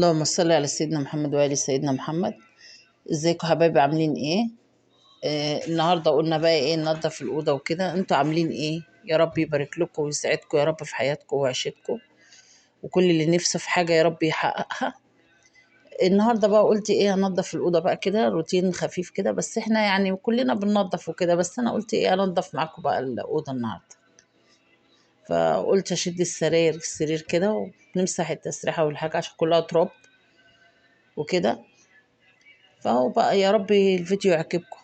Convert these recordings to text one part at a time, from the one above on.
اللهم صل على سيدنا محمد وآل سيدنا محمد. ازيكم حبايبي، عاملين ايه؟ النهارده قلنا بقى ايه، ننضف الاوضة وكده. انتوا عاملين ايه؟ يا رب يبارك لكم ويسعدكم يا رب في حياتكم وعيشتكم، وكل اللي نفسه في حاجة يا رب يحققها. النهارده بقى قلت ايه، هنضف الاوضة بقى كده، روتين خفيف كده، بس احنا يعني كلنا بننضف وكده، بس انا قلت ايه، انضف معاكم بقى الاوضة النهارده. فقلت اشد السرير كده، ونمسح التسريحه والحاجة عشان كلها تراب وكده. فهو بقى يا رب الفيديو يعجبكم،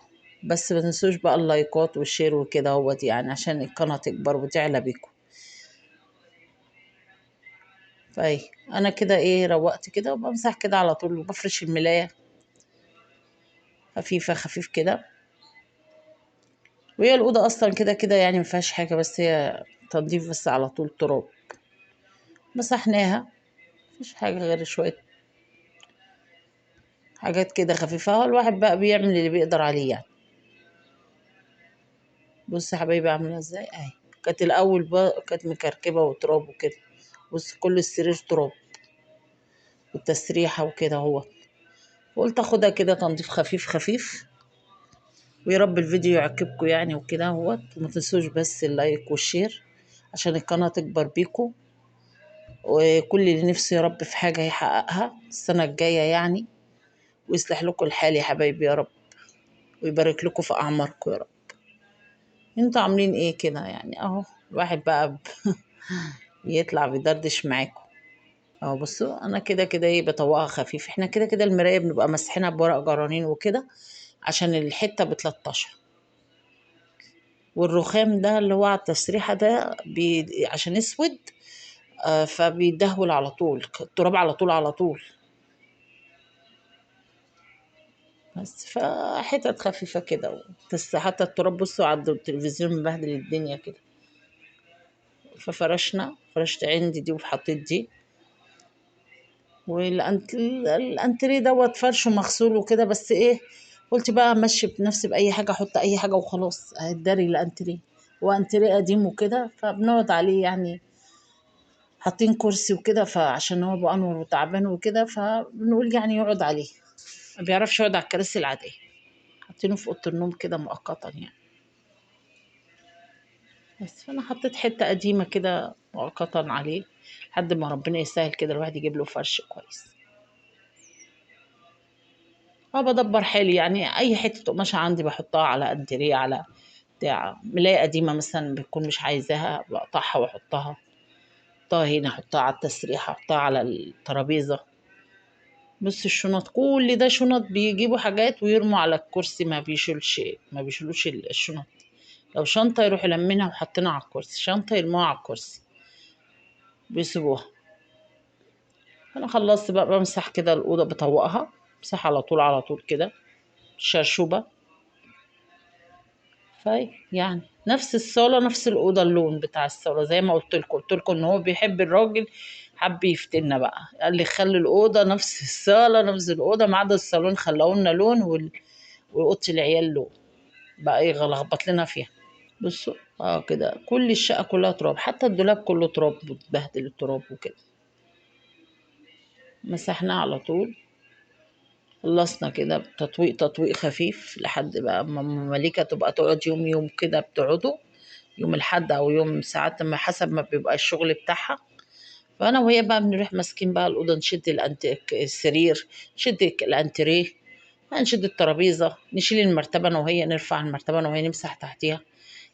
بس ما تنسوش بقى اللايكات وال share وكده اهوت، يعني عشان القناة تكبر وتعلى بيكم. فايه انا كده ايه، روقت كده وبمسح كده على طول، وبفرش الملايه خفيفة خفيف كده. وهي الاوضة اصلا كده كده يعني ما فيهاش حاجة، بس هي تنظيف بس على طول تراب. مسحناها، مفيش حاجة غير شوية حاجات كده خفيفة. الواحد بقى بيعمل اللي بيقدر عليه يعني. بص يا حبايبي عامله ازاي اهي. كانت الاول بقى كانت مكركبه وتراب وكده. بص كل السرير تراب والتسريحه وكده اهوت. وقلت اخدها كده تنظيف خفيف خفيف، ويا رب الفيديو يعجبكم يعني وكده اهوت. وما تنسوش بس ال like وال share عشان القناة تكبر بيكم، وكل اللي نفسه يا رب في حاجة يحققها السنة الجاية يعني، ويصلح لكم الحال يا حبايبي يا رب، ويبارك لكم في اعماركم يا رب. انتوا عاملين ايه كده يعني؟ اهو الواحد بقى بيطلع بيدردش معاكم اهو. بصوا انا كده كده ايه، بطوقها خفيف. احنا كده كده المراية بنبقى مسحينها بورق جرانين وكده عشان الحتة بتلطشها، والرخام ده اللي هو على التسريحه ده عشان اسود، فبيدهول على طول التراب على طول على طول. بس فحتت خفيفة كده، بس حتى التراب بصوا على التلفزيون مبهدل الدنيا كده. ففرشنا، فرشت عندي دي وحطيت دي، والانتريه دوت فرشه مغسول وكده، بس ايه قلت بقى امشي بنفسي باي حاجة، احط اي حاجة وخلاص. هتداري الانتريه، هو انتريه قديم وكده فبنقعد عليه يعني، حاطين كرسي وكده، فعشان هو بقى انور وتعبان وكده فبنقول يعني يقعد عليه، ما بيعرفش يقعد على الكراسي العادية، حاطينه في اوضة النوم كده مؤقتا يعني. بس فانا حطيت حتة قديمة كده مؤقتا عليه لحد ما ربنا يسهل كده الواحد يجيب له فرش كويس. بدبر حالي يعني، اي حتة قماشة عندي بحطها على انتريه، على بتاع ملايه قديمة مثلا بتكون مش عايزاها بقطعها واحطها، احطها هنا، احطها على التسريحه، احطها على الترابيزة. بص الشنط كل ده شنط، بيجيبوا حاجات ويرموا على الكرسي، ما بيشيلوش الشنط. لو شنطه يروحوا لمينها وحاطينها على الكرسي، شنطه يرموها على الكرسي بيسيبوها. انا خلصت بقى، بمسح كده الاوضة، بطوقها بمسح على طول على طول كده الشرشوبه. في يعني نفس الصاله نفس الاوضة، اللون بتاع الصاله زي ما قلت لكم، قلت لكم ان هو بيحب الراجل، حب يفتنا بقى، قال لي خلي الاوضة نفس الصاله نفس الاوضة، ما عدا الصالون خلوه لنا لون، واوضه العيال لون، بقى ايه لخبط لنا فيها. بصوا كده كل الشقة كلها تراب، حتى الدولاب كله تراب، متبهدل التراب وكده. مسحناه على طول، خلصنا كده تطويق تطويق خفيف لحد بقى ما مليكة تبقى تقعد يوم يوم كده، بتقعدوا يوم الحد او يوم ساعات ما حسب ما بيبقى الشغل بتاعها. فانا وهي بقى بنروح ماسكين بقى الاوضة، نشد السرير، نشد الانتريه، نشد الترابيزة، نشيل المرتبة انا وهي، نرفع المرتبة انا وهي، نمسح تحتيها.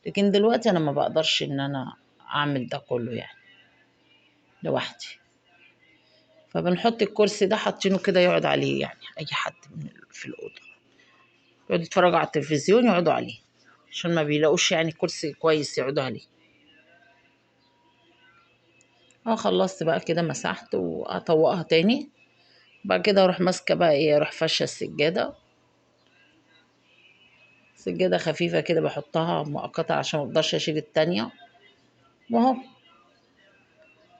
لكن دلوقتي انا ما بقدرش ان انا اعمل ده كله يعني لوحدي، فبنحط الكرسي ده حاطينه كده يقعد عليه يعني، اي حد في الاوضة يقعد يتفرج على التلفزيون يقعدوا عليه، عشان ما بيلاقوش يعني كرسي كويس يقعدوا عليه. خلصت بقى كده، مسحت واطوقها تاني. بعد كده اروح ماسكه بقى ايه، اروح فرشه السجادة، سجادة خفيفة كده بحطها مؤقتة عشان ما اقدرش اشيل التانية. واهو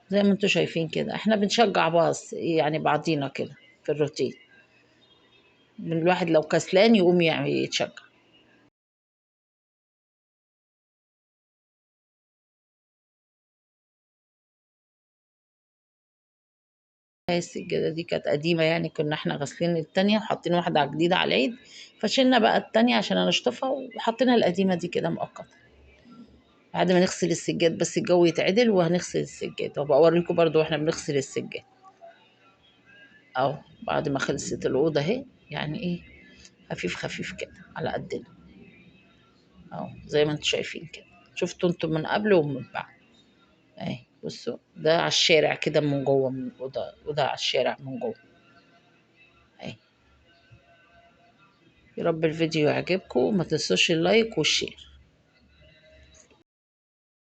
زي ما انتوا شايفين كده احنا بنشجع بعض يعني، بعضينا كده في الروتين، الواحد لو كسلان يقوم يعني يتشجع. هي السجادة دي كانت قديمة، يعني كنا احنا غاسلين التانية وحاطين واحدة على جديدة على العيد، فشلنا بقى التانية عشان انشطفها وحطينا القديمة دي كده مؤقتا بعد ما نغسل السجاد، بس الجو يتعدل وهنغسل السجاد، وابقى اوريكم برضو واحنا بنغسل السجاد اهو. بعد ما خلصت الأوضة اهي، يعني ايه خفيف خفيف كده على قدنا اهو، زي ما انتم شايفين كده، شفتوا انتم من قبل ومن بعد اهي. بصوا ده على الشارع كده من جوه، من الأوضة، الأوضة على الشارع من جوه اهي. يا رب الفيديو يعجبكم، وما تنسوش ال like وال share.